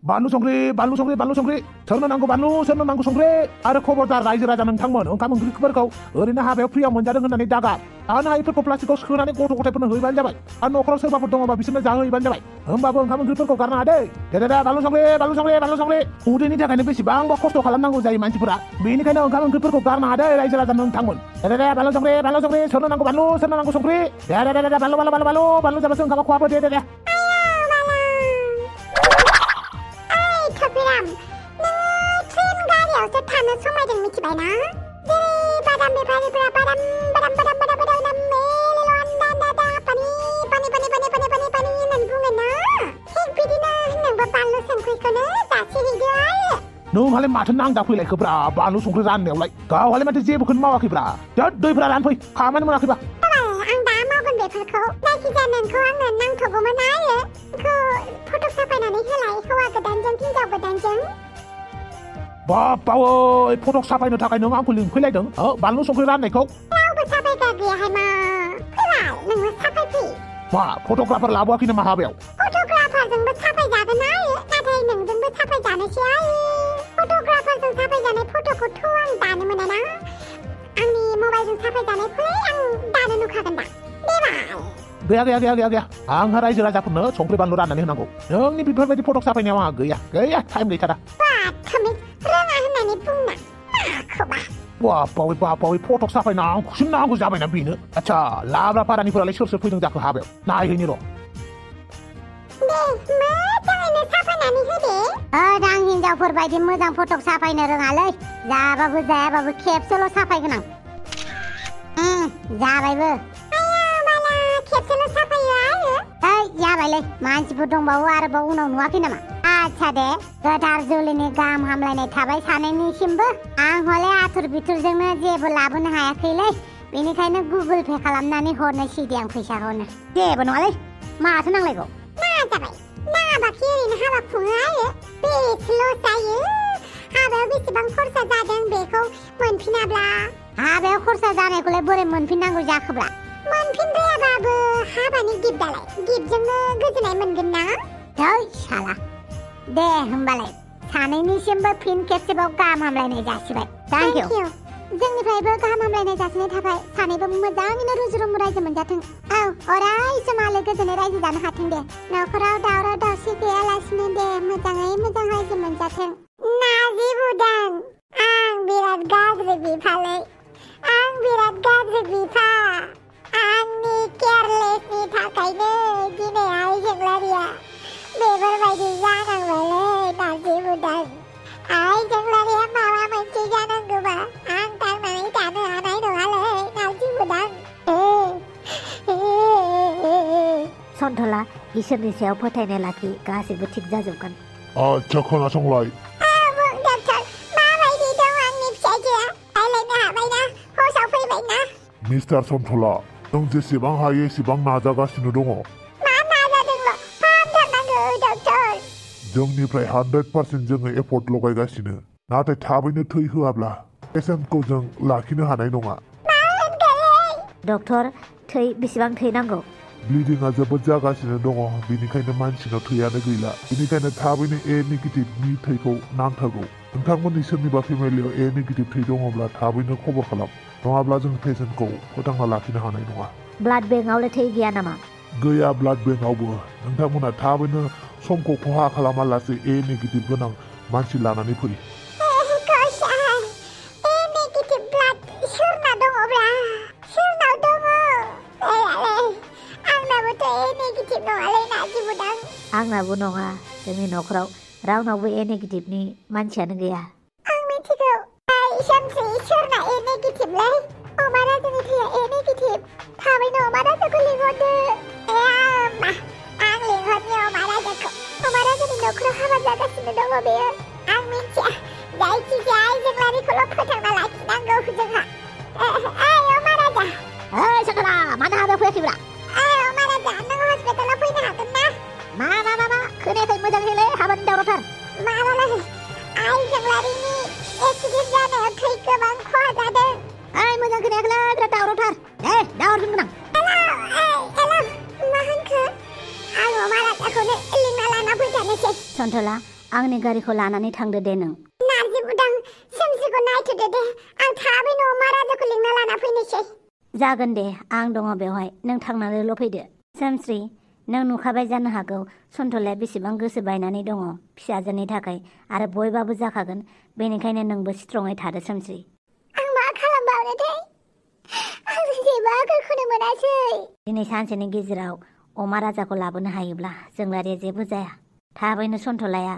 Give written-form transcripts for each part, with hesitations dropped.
बानलु संख्रि सोरनो नांगौ बानलु सोरनो नांगौ संख्रि आरो खबरदार रायजो राजा नोंथांमोन ओंखाम ओंख्रिफोरखौ ओरैनो हाबायाव फ्रियाव मोनजादों होननानै दागाब आरो हायैफोरखौ प्लास्टिकआव सोनानै गथ' गथायफोरनो हैबानो जाबाय आरो न'खराव सोरबाफोर दङबा बिसोरनो जाहोहैबानो जाबाय होमबाबो ओंखाम ओंख्रिफोरखौ गारनाङा दै दे बानलु संख्रि उदैनि थाखायनो बेसेबांबा खस्थ' खालामनांगौ जायो मानसिफोरा बेनिखायनो ओंखाम ओंख्रिफोरखौ गारनाङा दै रायजो राजा नोंथांमोन दे बानलु संख्रि सोरनो नांगौ बानलु सोरनो नांगौ संख्रि दे बानलु जाबासो ओंखामा खहाबो दे थानो समायदों मिथिबाय ना जेरै बादाम बेफारिफोरा बादाम पानि होननानै बुङो ना थिग बिदिनो नोंबो बानलु संख्रिखौनो जासिहैदो आरो नों हालाय माथो नांदा फैलायखोब्रा बानलु संख्रि राननायावलाय गावहालाय माथो जेबोखौनो मावाखैब्रा दैफ्रा रानफै खामानि मोनाखैबा आं दा मावगोन बेफोरखौ जायखिजाया नोंखौ आंनो नांथ'गौमोन आरो नोंखौ फट' साफायनानै होलाय हौवा गोदानजों हिनजाव गोदानजों बावै फटक साफायनो थाखाय नों आंखौ लिंफैलायदों बानलु संख्रि राननायखौ रावबो साफायग्रा गैयाहाय मा फैलाय नोंबो साफायफै मा फट'ग्राफार लाबोआखै नामा हाबायाव फट'ग्राफारजोंबो साफायजागोन आरो नाथाय नोंजोंबो साफायजानोसै आरो फट'ग्राफारजों साफायजानाय फट'खौथ' आं दानो मोना ना आंनि मबाइलजों साफायजानायखौलाय आं दानो नुखागोन दा गैया आंहा रायजो राजाफोरनो संख्रि बानलु राननानै होनांगौ नोंनि बेफोरबायदि फटक साफायनायाव आंहा गैया टाइम गैथारा रोङा होननानै बुंना माखौबा बावै फटक साफायना आंखौसो नांगौ जाबायना बेनो आच्छा लाब्रा फारानिफोरालाय सोर फैदों जाखो हाबायाव नायहैनि र' दे मोजाङैनो साफायनानै होदे आं हिनजावफोर बायदि मोजां फटक साफायनो रोङालै जाबाबो जायाबाबो खेबसेल' साफायगोन आं जाबायबो खेबसेल' साफायो आरो जाबायलै मानसिफोर दंबावो आरोबाव उनाव नुवाखै नामा आच्छा दे गोथार जुलिनि गाहाम हामलायनाय थाबाय सानैनिसिमबो आं हले आथुर बिथुरजोंनो जेबो लाबोनो हायाखैलै बेनिखायनो गुगोल पे खालामनानै हरनोसै दे आं फैसा हरनो जेबो नङालै माथो नांलायगौ जाबाय नाङाबाखि ओरैनो हाबा खुङो आरो बेसेल' जायो हाबायाव बेसेबां खरसा जादों बेखौ मोनफिनाब्ला हाबायाव खरसा जानायखौलाय बोरै मोनफिननांगौ जाखोब्ला मोनफिनद्रायाबाबो हाबानि गिफ्टआलाय गिफ्टजोंनो गोजोननाय मोनगोन ना साला दे होमबालाय सानैनिसिमबो फिन खेबसेबाव गाहाम हामलायनाय जासिबाय थेंक इउ जोंनिफ्रायबो गाहाम हामलायनाय जासिनाय थाबाय सानैबो मोजाङैनो रुजु रुमु रायजो मोनजाथों अराय सम आलो गोजोनै रायजो जानो हाथों दे न'खराव दावराव दावसि गैयालासिनो दे मोजाङै मोजां रायजो मोनजाथों नाजि बुदां आं बिराद गाज्रि बिफालै आंनि केयारलेसनि थाखायनो दिनै आइ जोंलारिया बेफोरबायदि जानांबायलै नाजि बुदां आइ जोंलारिया माबा मोनसे जानांगौबा आं थांनानै थानो हानाय नङालै नाजि बुदां सन्थला इसोरनि सायाव फोथायनाय लाखि गासैबो थिग जाजोबगोन आच्छा खोनासंलाय डक्टर माबायदि दं आंनि फिसाजोआ रायलायनो हाबायना हसाव फैबायना मिस्टार सन्थला नों जेसेबां हायो एसेबां नाजागासिनो दङ मा नाजादोंल' फाहामथारनांगौ डक्टर जोंनिफ्राय 100% जोङो एफर्ट लगायगासिनो नाथाय थाबैनो थै होआब्ला पेसेन्टखौ जों लाखिनो हानाय नङा डक्टर थै बेसेबां थै नांगौ ब्लिडिंआ जोबोद जागासिनो दङ बेनिखायनो मानसिनाव थैयानो गैला बेनिखायनो थाबैनो ए नेगेटिभनि थैखौ नांथारगौ नोंथांमोननि सोरनिबा फेमिलियाव ए नेगेटिभ थै दङब्ला थाबैनो खबर खालाम नङाब्ला जों पेसेन्टखौ फोथांना लाखिनो हानाय नङा ब्लाड बेंकआवलाय थै गैया नामा गैया ब्लाड बेंकआवबो नोंथांमोना थाबैनो समखौ खहा खालामालासे ए नेगेटिभ गोनां मानसि लानानै फै आंनाबो नङा जोंनि न'खराव रावनावबो ए नेगेटिभनि मानसियानो गैया आं मिथिगौ सोमसि सोरना ए नेगेटिभलै अमा राजानि थैया ए नेगेटिभ थाबैनो अमा राजाखौ लिंहरदो आं लिंहरनि अमा राजानि न'खराव हाबा जागासिनो दङ बेयो आं मिथिया जायखिजाया जोंलारिखौल' फोथांना लाखिनांगौ जोंहा अमा राजा सन्थला मानो हाबायाव फैयाखैब्रा अमा राजा नों हस्पिटालाव फैनो हागोन ना मा खोनायाखै मोजाङैलै हाबानि दावरावथार माबालाय आइ जोंलारिनि एक्सिडेन्ट जानायाव थै गोबां खहा जादों मोजां खोनायाखैलै बिराद दावरावथार दे दावरावजों गोनां हेल' मा होनखो आं अमा राजाखौनो लिंना लाना फैजानोसै सन्थला आंनि गारिखौ लानानै थांदो दे नों। नारजि बुदां सोमस्रिखौ नायथ'दो दे, आं थाबैनो अमा राजाखौ लिंना लाना फैनोसै। जागोन दे, आं दङ बेवहाय, नों थांनानैल' फैदो। सोमस्रि, नों नुखाबाय जानो हागौ सन्थलाया बेसेबां गोसो बायनानै दङ फिसाजोनि थाखाय, आरो बयबाबो जाखागोन। बेनिखायनो नोंबो स्ट्रङै थादो सोमस्रि। आं मा खालामबावनोथाय? आं जेबो आगोलखौनो मोनासै। दिनै सानसेनि गेजेराव अमा राजाखौ लाबोनो हायोब्ला जोंलारिया जेबो जाया। थाबैनो सन्थलाया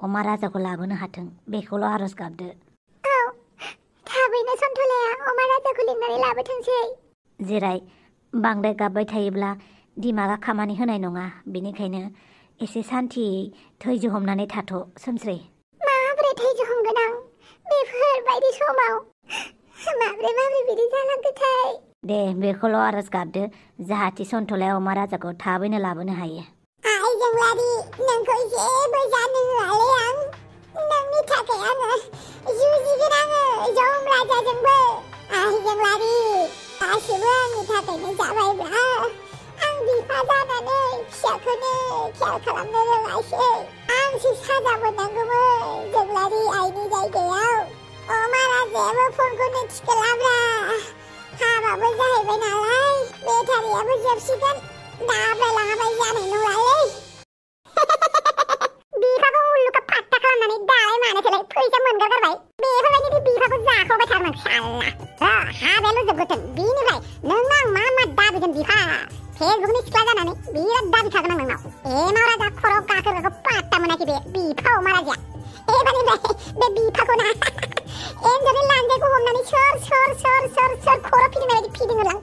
अमा राजाखौ लाबोनो हाथों, बेखौल' आरज गाबदो। औ, थाबैनो सन्थलाया अमा राजाखौ लिंनानै लाबोथोंसै। जेरै बांद्राय गाबबाय थायोब्ला दिमागा खामानि होनाय नङा, बेनिखायनो एसे सान्थियै धैर्य हमनानै थाथ' सोमस्रि। माबोरै धैर्य हमगोन आं बेफोरबायदि समाव? माबोरै बिदि जालांखोथाय? दे बेखौल' आरज गाबदो, जाहाथे सन्थलाया अमा राजाखौ थाबैनो लाबोनो हायो। आइ जोंलारि, नोंखौ जेबो जानो होआलै आं। नोंनि थाखाय आङो जुजिगोन, आङो जम राजाजोंबो। आइ जोंलारि, गासिबो आंनि थाखायनो जाबायब्ला आं बिफा जानानै फिसाखौनो खेयार खालामनो रोङासै। आंसो साजा मोननांगौमोन जोंलारि आइनि जायगायाव। अमा राजायाबो फनखौनो थिखोलाब्रा। हाबाबो जाहैबाय नालाय, बेटारियाबो जोबसिगोन। दाब्राय लाङाबाय जानाय नंलालै। बिफाखौ उल्लुखा फात्ता खालामनानै दालाय मानोथोलाय फैसा मोनगारगारबाय। बेफोरबायदि बिफाखौ जाखावबाय थारमोन साल्ला। हाबायाल' जोबग्रोथों, बिनिफ्राय नों आं मा दाबिगोन बिफा? फेसबुकनि सिख्ला जानानै बिराद दाबिखागोन आं नोंनाव। एमाव राजा खर'आव गाखोग्राखौ पात्ता मोनाखै बे बिफा अमा राजाया। एबारनिफ्राय बे बिफाखौ ना एन्जरनि लान्जायखौ हमनानै सोर खर' फिदिंनाय बायदि फिदिङोलां।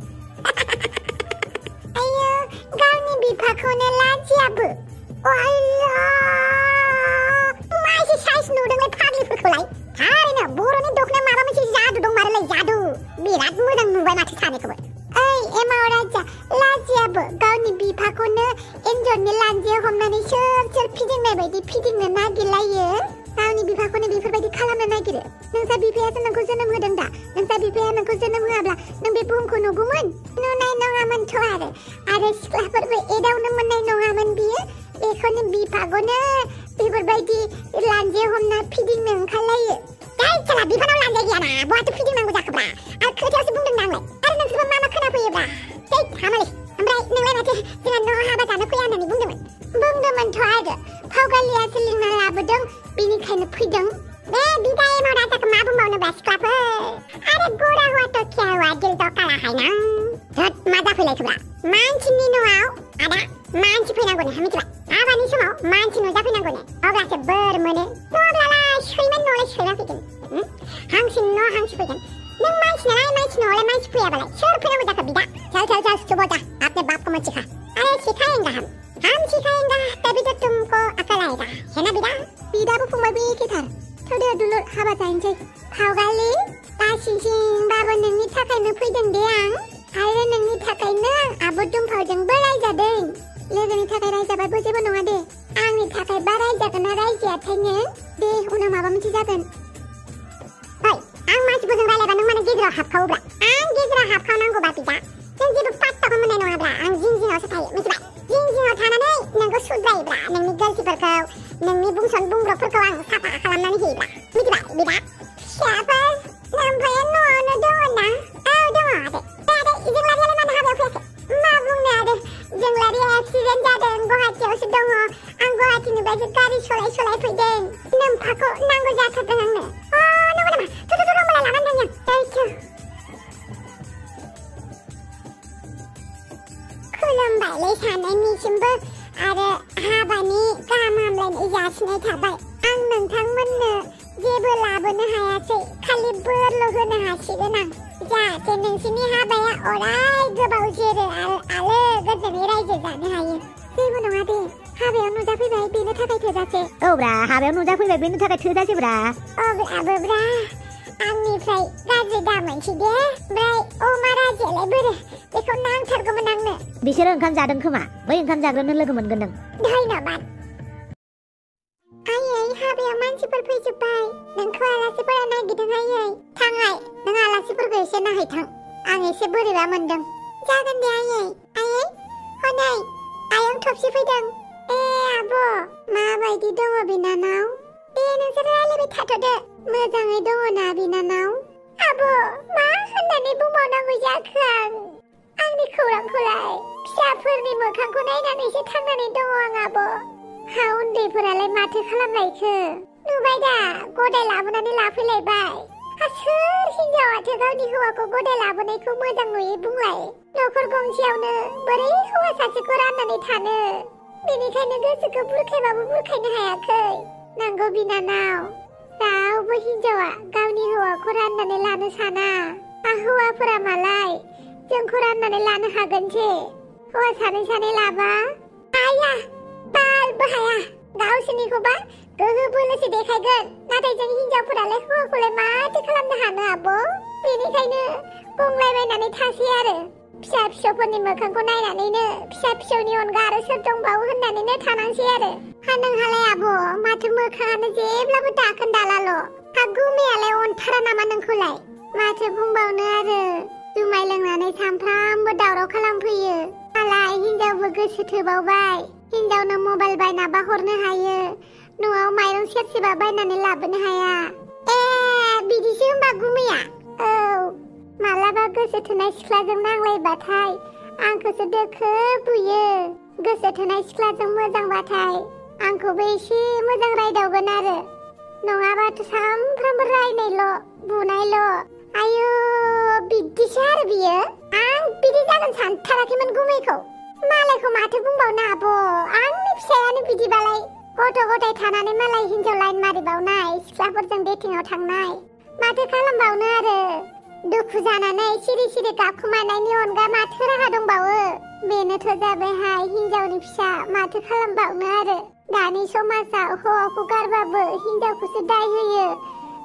आयो, गावनि बिफाखौनो लाजियाबो। मा एसे साइज नुदोंलाय फाग्लिफोरखौलाय? थारैनो बर'नि दखनायाव माबा मोनसे जादु दं मारोलाय, जादु। बिराद मोजां नुबाय माथो सानैखौबो। ओइ एमाव राजा, लाजियाबो गावनि बिफाखौनो एन्जरनि लान्जायाव हमनानै सोर फिदिंनाय बायदि फिदिंनो नागिरलायो। गावनि बिफाखौनो बेफोरबायदि खालामनो नागिरो। नोंसा बिफायासो नोंखौ जोनोम होदों दा। नोंसा बिफाया नोंखौ जोनोम होआब्ला नों बे बुहुमखौ नुगौमोन? नुनाय नङामोनथ' आरो सिख्लाफोरबो एदावनो मोननाय नङामोन बियो। बेखौनो बिफाखौनो बेफोरबायदि लान्जायाव हमना फिदिंनो ओंखारलायो। गाइसाला बिफानाव लान्जाय गैयाना, बहाथो फिदिंनांगौ जाखोब्रा? आरो खोथायावसो बुंदों नांलाय। आरो नोंसोरबो मा खोनाफैयोब्रा? हामालै। ओमफ्राय नोंलाय माथो जोंहा न'आव हाबा जानो फैया होननानै बुंदोंमोनथ' आरो फावगालियासो लिंना लाबोदों, बेनिखायनो फैदों। बे बिदा एमाव राजाखौ मा बुंबावनोब्रा सिख्लाफोर? आरो गोरा हौवाथ' क्या हुआ दिल तो काला है ना। धोद, मा जाफैलायखोब्रा? मानसिनि न'आव आदा मानसि फैनांगौनो, मिथिबाय? हाबानि समाव मानसि नुजाफैनांगौनो, अब्लासो बोर मोनो। नङाब्लालाय सैमानि न'आवलाय सैमा फैगोन, हांसोनि न'आव हांसो फैगोन। नों मानसि नालाय मानसि न'आवलाय मानसि फैयाबालाय सोर फैनांगौ जाखो बिदा? चल सुबह जा, अपने बाप को मत सिखा। अरे सिखाएंगे हम सिखाएंगे, तभी तो तुमको अकल आएगा, है ना बिदा? बिदाबो फंबायबो एखेथार। थौदो दुलुर, हाबा जानोसै। फावगालि, गासिंबाबो नोंनि थाखायनो फैदों दे आं। आरो नोंनि थाखायनो आं आब' दुमफावजोंबो रायजादों। लोगोनि थाखाय रायजाबाबो जेबो नङा दे, आंनि थाखायबा रायजागोन ना रायजायाथायनो? दे उनाव माबा मोनसे जागोन। ओइ, आं मानसिफोरजों रायलायबा नों माने गेजेराव हाबखावोब्रा? आं गेजेराव हाबखावनांगौबा बिदा नों जेबो पात्ताखौ मोननाय नङाब्रा। आं जिङावसो थायो, मिथिबाय? जिङाव थानानै नोंखौ सुद्रायोब्रा। नोंनि गोलसिफोरखौ, नोंनि बुंसन बुंब्रबफोरखौ आं साफा खालामनानै होयोब्रा, मिथिबाय बिदा? फिसाफोर, ओमफ्राय न'आवनो दङ ना? औ दङ आदै। जोंलारियालाय मानो हाबायाव फैयाखै? मा बुंनो आरो, जोंलारिया एक्सिडेन्ट जादों, गुवाहाटियावसो दङ। आं गुवाहाटिनिफ्रायसो गारि सलाय फैदों। नोमफाखौ नांगौ जाथारदों आंनो। नंगौ नामा? थ' होमबालाय लानानै थांनि आं। खुलुमबायलै सानैनिसिमबो, आरो हाबानि गाहाम हामलायनाय जासिनाय थाबाय। आं नोंथांमोननो जेबो लाबोनो हायासै, खालि बोरल' होनो हासिगोन आं, जाहाथे नोंसोरनि हाबाया अराय गोबाव जोरो आलो गोजोनै रायजो जानो हायो। जेबो नङा दे, हाबायाव नुजाफैबाय बेनो थाखाय थोजासे। औब्रा, हाबायाव नुजाफैबाय बेनो थाखाय थोजासेब्रा। अब्लाबोब्रा आंनिफ्राय गाज्रि दामोनसै दे। ओमफ्राय अमा राजायालाय बोरो? बेखौ नांथारगौमोन आंनो। बिसोरो ओंखाम जादों खोमा, बै ओंखाम जाग्रानो लोगो मोनगोन नों। धन्यबाद। आयै, हाबायाव मानसिफोर फैजोब्बाय। नोंखौ आलासिफोरा नागिरदों आयै। थां आइ, नों आलासिफोरखौ एसे नायहैथां। आं एसे बोरैबा मोनदों। जागोन दे आयै। आयै, हनै आयं थबसे फैदों। ए आब', माबायदि दङ बिनानाव? नोंसोर रायलायबाय थाथ'दो मोजाङै दङना बिनानाव आब' मा होननानै बुंबावनांगौ जाखो आंनि खौरांखौलाय फिसाफोरनि मोखांखौ नायनानैसो थांनानै दङ आं आब' हा उन्दैफोरालाय माथो खालामलायखो नुबाय दा गदाय लाबोनानै लाफैलायबाय सोर हिनजावाथो गावनि हौवाखौ गदाय लाबोनायखौ मोजां नुयै बुंलाय न'खर गंसेयावनो बोरै हौवा सासेखौ राननानै थानो बेनिखायनो गोसोखौ बुरखायबाबो बुरखायनो हायाखै नांगौ बिनानाव रावबो हिनजावा गावनि हौवाखौ राननानै लानो साना हौवाफोरा मालाय जोंखौ राननानै लानो हागोनसो हौवा सानै सानै लाबा हाया बालबो हाया गावसोरनिखौबा गोहो बोलोसो देखायगोन नाथाय जों हिनजावफोरालाय हौवाखौलाय माथो खालामनो हानो आब' बेनिखायनो गंलायबायनानै थासै आरो फिसा फिसौफोरनि मोखांखौ नायनानैनो फिसा फिसौनि अनगा आरो सोर दंबावो होननानैनो थानांसै आरो नोंहालाय आब' माथो मोखाङानो जेब्लाबो दाखोन दालाल' गुमैयालाय अनथारा नामा नोंखौलाय माथो बुंबावनो आरो जुमाय लोंनानै सानफ्रामबो दावराव खालामफैयो मालाय हिनजावबो गोसो थोबावबाय हिनजावनो मबाइल बायनाबा हरनो हायो न'आव माइरं सेरसेबा बायनानै लाबोनो हाया बिदिसो होनबा गुमैया औ मालाबा गोसो थोनाय सिख्लाजों नांलायबाथाय आंखौसो दोखो बुयो गोसो थोनाय सिख्लाजों मोजांबाथाय आंखौबो एसे मोजां रायदावगोन आरो नङाबाथ' सानफ्रामबो रायनायल' बुनायल' आयु बिदिसो आरो बियो आं बिदि जागोन सानथाराखैमोन गुमैखौ मालायखौ माथो बुंबावनो आब' आंनि फिसायानो बिदिबालाय गथ' गथाय थानानै मालाय हिनजाव लाइन मारिबावनाय सिख्लाफोरजों डेटिंआव थांनाय माथो खालामबावनो आरो दुखु जानानै सिरि सिरि गाबखोमानायनि अनगा माथो राहा दंबावो बेनोथ' जाबायहाय हिनजावनि फिसा माथो खालामबावनो आरो दानि समाजाव हौवाखौ गारबाबो हिनजावखौसो दाय होयो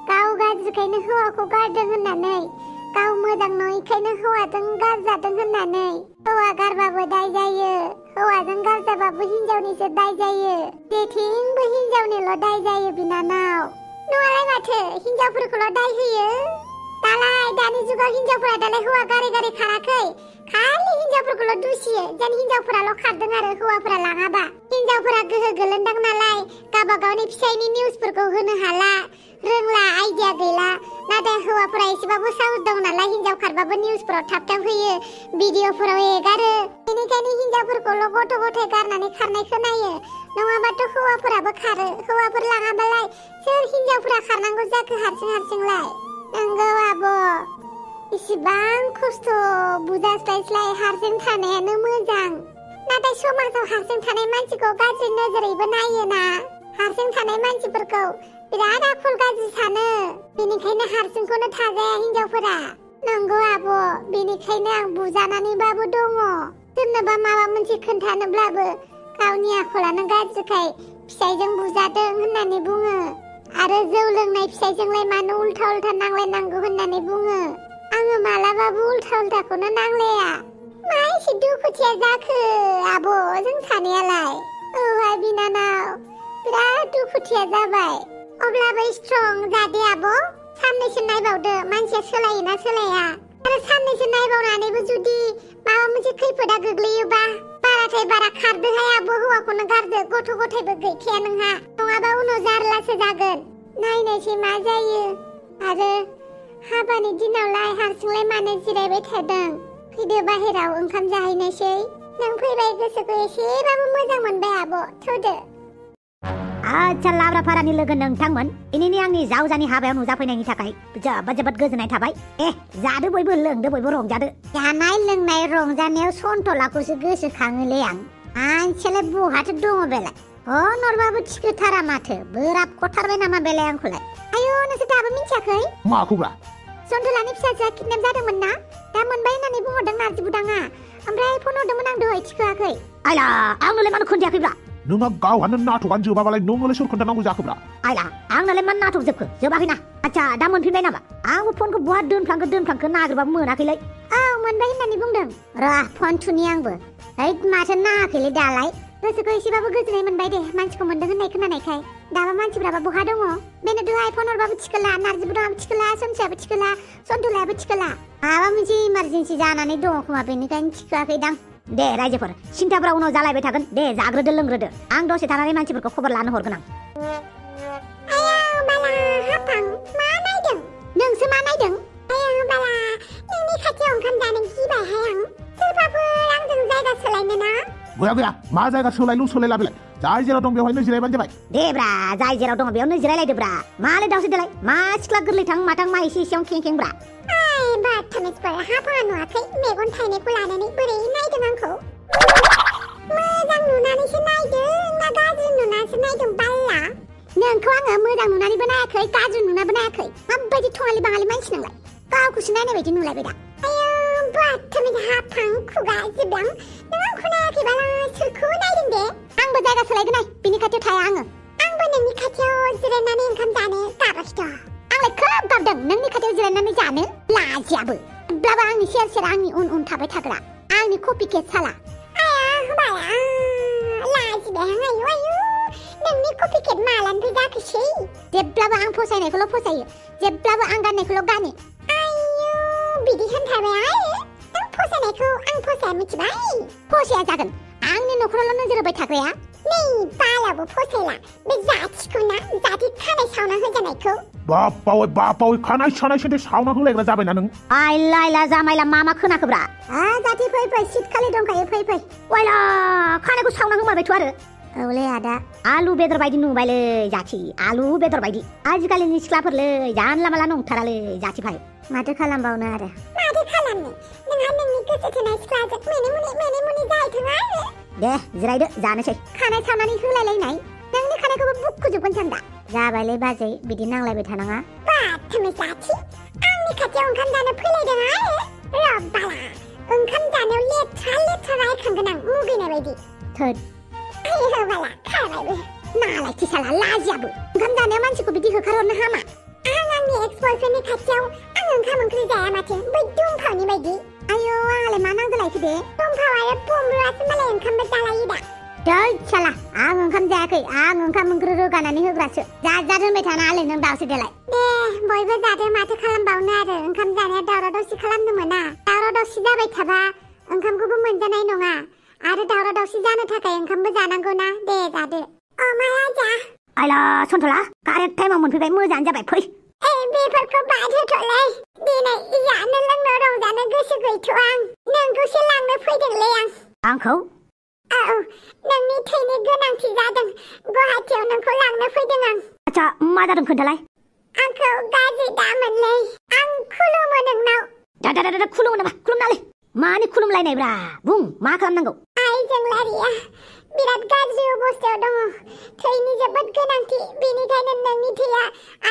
गाव गाज्रिखायनो हौवाखौ गारदों होननानै गाव मोजां नङैखायनो हौवाजों गारजादों होननानै हौवा गारबाबो दाय जायो हौवाजों गारजाबाबो हिनजावनिसो दाय जायो जेथिंबो हिनजावनिल' दाय जायो बिनानाव नङालाय माथो हिनजावफोरखौल' दाय होयो दानि जुगाव हिनजावफोरा दालाय हौवा गारै गारै खाराखै खालि हिनजावफोरखौल' दुसियो जेन हिनजावफोराल' खारदों आरो हौवाफोरा लाङाबा हिनजावफोरा गोहो गोलोन्दां नालाय गावबा गावनि फिसायनि निउसफोरखौ होनो हाला रोंला आइडिया गैला नाथाय हौवाफोरा एसेबाबो साहस दं नालाय हिनजाव खारबाबो निउसफोराव थाब थाब होयो भिडिअफोराव एगारो बेनिखायनो हिनजावफोरखौल' गथ' गथाय गारनानै खारनाय खोनायो नङाबाथ' हौवाफोराबो खारो हौवाफोर लाङाबालाय सोर हिनजावफोरा खारनांगौ जाखो हारसिं हारसिंलाय नंगौ आब' इसिबां खस्थ' बुजास्लायस्लाय हारसिं थानायानो मोजां नाथाय समाजाव हारसिं थानाय मानसिखौ गाज्रि नोजोरैबो नायोना हारसिं थानाय मानसिफोरखौ बिराद आखल गाज्रि सानो बेनिखायनो हारसिंखौनो थाजाया हिनजावफोरा नंगौ आब' बेनिखायनो आं बुजानानैबाबो दङ सोरनोबा माबा मोनसे खोन्थानोब्लाबो गावनि आखलानो गाज्रिखाय फिसायजों बुजादों होननानै बुङो आरो जौ लोंनाय फिसायजोंलाय मानो उल्था उल्था नांलायनांगौ होननानै बुङो आङो मालाबाबो उल्था उल्थाखौनो नांलाया मा एसे दुखुथिया जाखो आब' जों सानैयालाय औहाय बिनानाव बिराद दुखुथिया जाबाय अब्लाबो स्ट्रं जादे आब' साननैसो नायबावदो मानसिया सोलायोना सोलाया आरो साननैसो नायबावनानैबो जुदि माबा मोनसे खैफोदा गोग्लैयोबा बाराथाय बारा खारदोहाय आब' हौवाखौनो गारदो गथ' गथायबो गैखाया नोंहा नङाबा उनाव जारलासो जागोन नायनोसै मा जायो आरो हाबानि दिनावलाय हारसिंलाय मानो जिरायबाय थादों फैदो बाहेराव ओंखाम जाहैनोसै नों फैबाय गोसोखौ एसेबाबो मोजां मोनबाय आब' थौदो आच्छा लाब्राफारानि लोगो नोंथांमोन इनिनि आंनि जावजानि हाबायाव नुजाफैनायनि थाखाय जोबोद गोजोननाय थाबाय जादो बयबो लोंदो बयबो रंजादो जानाय लोंनाय रंजानायाव सन्थलाखौसो गोसोखाङोलै आं मानसियालाय बहाथो दङ बेलाय हनरबाबो थिखोथारा माथो बोराब खथारबाय नामा बेलाय आंखौलाय आयौ नोंसोर दाबो मिथियाखै माखौब्रा सन्थलानि फिसाजोआ किडनेप जादोंमोन ना दा मोनबाय होननानै बुंहरदों नारजि बुदाङा ओमफ्राय फन हरदोंमोन आं दहाय थिखोआखै आइला आंनोलाय मानो खोन्थायाखैब्रा नोंहा गावहानो नाटकानो जोबाबालाय नोंनोलाय सोर खोन्थानांगौ जाखोब्रा आइला आंनालाय मा नाटक जोबखो जोबाखैना आच्छा दा मोनफिनबाय नामा आंबो फनखौ बहा दोनफ्लांखो नागिरबाबो मोनाखैलै औ मोनबाय होननानै बुंदों र' फन थुनि आंबो माथो नाङाखैलै दालाय गोसोखौ एसेबाबो गोजोननाय मोनबाय दे मानसिखौ मोनदों होननाय खोनानायखाय दाबा मानसिफ्राबा बहा दङ बेनो दहाय फन हरबाबो थिखोला नारजि बुदाङाबो थिखोला सोमसियाबो थिखोला सन्थलायाबो थिखोला माबा मोनसे इमारजेन्सि जानानै दङ खोमा बेनिखायनो थिखोआखैदां दे रायजोफोर सिन्थाफ्रा उनाव जालायबाय थागोन दे जाग्रोदो लोंग्रोदो आं दसे थानानै मानसिफोरखौ खबर लानो हरगोन आं आयौ नोंसो मा नायदों आयो बाला नोंनि खाथियाव ओंखाम जानो गिबायहाय आं सोरबाफोर आंजों जायगा सोलायनो ना गया गया मा जायगा सोलायलु सोलायला बेलाय जाय जेराव दं बेवहायनो जिरायबानो जाबाय दे ब्रा जाय जेराव दङ बेयावनो जिरायलायदो ब्रा मालाय दावसै देलाय मा सिख्ला गोरलै थां माथां मा एसे एसेयावनो खें खें ब्रा आय बाथामिसफोर हाफा नुवाखै मेगन थाइनायखौ लानानै बोरै नायदों आंखौ मोजां नुनानैसो नायदों ना गाज्रि नुनानैसो नायदों बाल्ला नोंखौ आङो मोजां नुनानैबो नायाखै गाज्रि नुनाबो नायाखै माबायदि थङालि बाङालि मानसि नोंलाय गावखौसो नायनाय बायदि नुलायबाय दा आयो बाथामिस हाफां खुगा जिबलां नों आंखौ नायाखैबाला सोरखौ नायदों दे आंबो जायगा सोलायगोन बिनि खाथियाव थाया आंबो नोंनि खाथियाव जिरायनानै ओंखाम जानो गाबाखैथ' आंलाय खोब गाबदों नोंनि खाथियाव जिरायनानै जानो लाजियाबो अब्लाबो आंनि सेर सेर आंनि उन उन थाबाय थाग्रा आंनि कपि केट साला आया बाया लाजिबाय आं आयु नोंनि कपि केट मालानिफ्राय जाखोसै जेब्लाबो आं फसायनायखौल' फसायो जेब्लाबो आं गाननायखौल' गानो आयु बिदि होनथारबाय नों फसायनायखौ आं फसाया मिथिबाय फसाया जागोन आंनि न'खरावल' नोजोर होबाय थाग्राया नै बालाबो फसायला बे जाथिखौ ना जाथि खानाय सावना होजानायखौ बापावै खानाय सानाय सेन्टे सावना होलायग्रा जाबायना नों आइला जामाइला मा खोनाखोब्रा जाथि फै सिट खालि दंखायो फै वाइला खानायखौ सावना होमारबायथ' आरो औलै आदा आलु बेदर बायदि नुबायलै जाथि आलु बेदर बायदि आजिखालिनि सिख्लाफोरलै जानला माला नंथारालै जाथि भाइ माथो खालामबावनो आरो माथो खालामनो नोंहा नोंनि गोसो थोनाय सिख्लाजों मोने मुनि जाहैथों आरो दे जिरायदो जानोसै खानाय सावनानै होलायलायनाय नोंनि खानायखौबो बुखुजोबगोन सां दा जाबायलै बाजै बिदि नांलायबाय थानाङा बाथामिस जाथि आंनि खाथियाव ओंखाम जानो फैलायदों आरो रब्बाला ओंखाम जानायाव लेथ्रा रायखांगोन आं मुगैनाय बायदि थोद आयो बाला खारबायबो नालाय थिसाला लाजियाबो ओंखाम जानायाव मानसिखौ बिदि होखारहरनो हामा आं आंनि एक्स बयफ्रेन्डनि खाथियाव आं ओंखाम ओंख्रि जाया माथो बै दुमफावनि बायदि आयो आंलाय मा नांगौ लायखो दे दुमफाव आरो बमब्रुआसो मालाय ओंखामबो जालायो दा दै साला आं ओंखाम जायाखै आं ओंखाम ओंख्रि रोगानानै होग्रासो जाद होनबाय थानाङालै नों दावसो देलाय दे बयबो जादो माथो खालामबावनो आरो ओंखाम जानाया दावराव दावसि खालामनो मोना दावराव दावसि जाबाय थाबा ओंखामखौबो मोनजानाय नङा आरो दावराव दावसि जानो थाखाय ओंखामबो जानांगौ ना दे जादो माया जा आइला सन्थला कारेक्ट टाइमाव मोनफैबाय मोजाङानो जाबाय फै बेफोरखौ बाद होथ'लै दिनै जानो लोंनो रंजानो गोसो गैथ'आ आं नोंखौसो लांनो फैदोंलै आंखौ औ नोंनि थैनि गोनांथि जादों गुवाहाटियाव नोंखौ लांनो फैदों आं आच्छा मा जादों खोन्थालाय आंखौ गाज्रि दामोनलै आं खुलुमो नोंनाव दा खुलुमो नामा खुलुमनालै मानि खुलुमलायनायब्रा बुं मा खालामनांगौ आइजों लारिया बिराद गाज्रि अबस्थायाव दङ थैनि जोबोद गोनांथि बेनिखायनो नोंनि थैया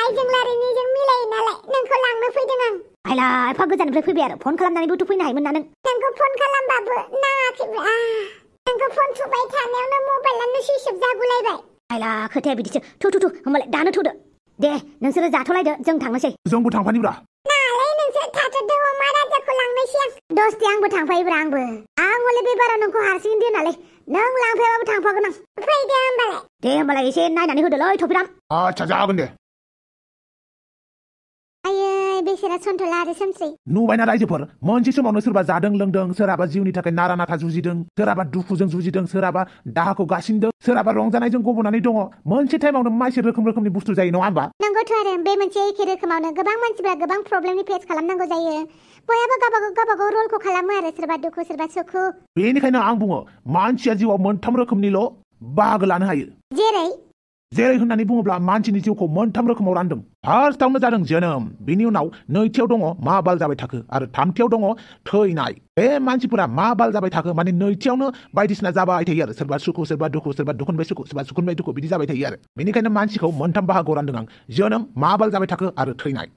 आइजों लारिनिजों मिलायो नालाय नोंखौ लांनो फैदों आं आइला एफा गोजाननिफ्राय फैबाय आरो फन खालामनानैबोथ' फैनो हायोमोन ना नोंखौ फन खालामबाबो नाङाखैब्रा नोंखौ फन थुबाय थानायावनो मबाइलानो सुइच अफ जागुलायबाय आइला खोथाया बिदिसो थु होमबालाय दानो थुदो दे नोंसोरो जाथ'लायदो जों थांनोसै जोंबो थांफानिब्रा नालाय नोंसोर थाथ'दो अमा राजाखौ लांनोसै आं दस्ति आंबो थांफायोब्रा आं हले बे बाराव नोंखौ हारसिं दोनालै नों लांफायाबाबो थांफागोन आं फैदो होमबालाय एसे नायनानै होदोलै थफिराम आच्छा जागोन दे आयै बेसेरा सन्थला आरो सोमस्रि नुबायना रायजोफोर मोनसे समावनो सोरबा जादों लोंदों सोरहाबा जिउनि थाखाय नारा नाथा जुजिदों सोरहाबा दुखुजों जुजिदों सोरहाबा दाहाखौ गासिनदों सोरहाबा रंजानायजों गब'नानै दङ मोनसे टाइमावनो मानसि रोखोमनि बुस्थु जायो नङा होमबा नंगौथ' आरो बे मोनसे एखे रोखोमावनो गोबां मानसिफ्रा गोबां प्रब्लेमनि फेस खालामनांगौ जायो बयहाबो गावबागाव रलखौ खालामो आरो सोरबा दुखु सोरबा सुखु बेनिखायनो आं बुङो मानसिया जिउआव मोनथाम रोखोमनिल' बाहागो लानो हायो जेरै होननानै बुङोब्ला मानसिनि जिउखौ मोनथाम रोखोमाव रानदों फार्स्टआवनो जादों जोनोम बिनि उनाव नैथियाव दङ मा बाल जाबाय थाखो आरो थामथियाव दङ थैनाय बे मानसिफोरा मा बाल जाबाय थाखो माने नैथियावनो बायदिसिना जाबाय थायो आरो सोरबा सुखु सोरबा दुखु सोरबा दुखुनिफ्राय सुखु सोरबा सुखुनिफ्राय दुखु बिदि जाबाय थायो आरो बेनिखायनो मानसिखौ मोनथाम बाहागोआव रानदों आं जोनोम मा बाल जाबाय थाखो आरो थैनाय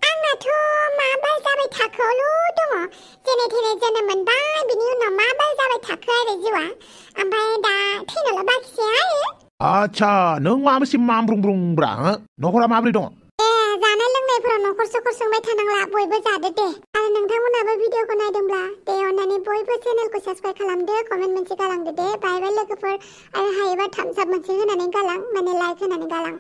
आंनाथ' मा बाल जाबाय थाखोआवल' दङ जेने थेने जोनोम मोनबाय बिनि उनाव मा बाल जाबाय थाखो आरो जिउआ ओमफ्राय दा थैनायल' बाखिसै आरो आच्छा नों माबेसे मामब्रुंब्रुंब्रा न'खरा माबोरै दङ जानाय लोंनायफोराव न'खर सखर सोंबाय थानांला बयबो जादो दे आरो नोंथांमोनाबो भिडिअखौ नायदोंब्ला दे अननानै बयबो चेनेलखौ साबस्क्राइब खालामदो कमेन्ट मोनसे गालांदो दे बाय लोगोफोर आरो हायोबा थाम्स आप मोनसे होनानै गालां माने लाइक होनानै गालां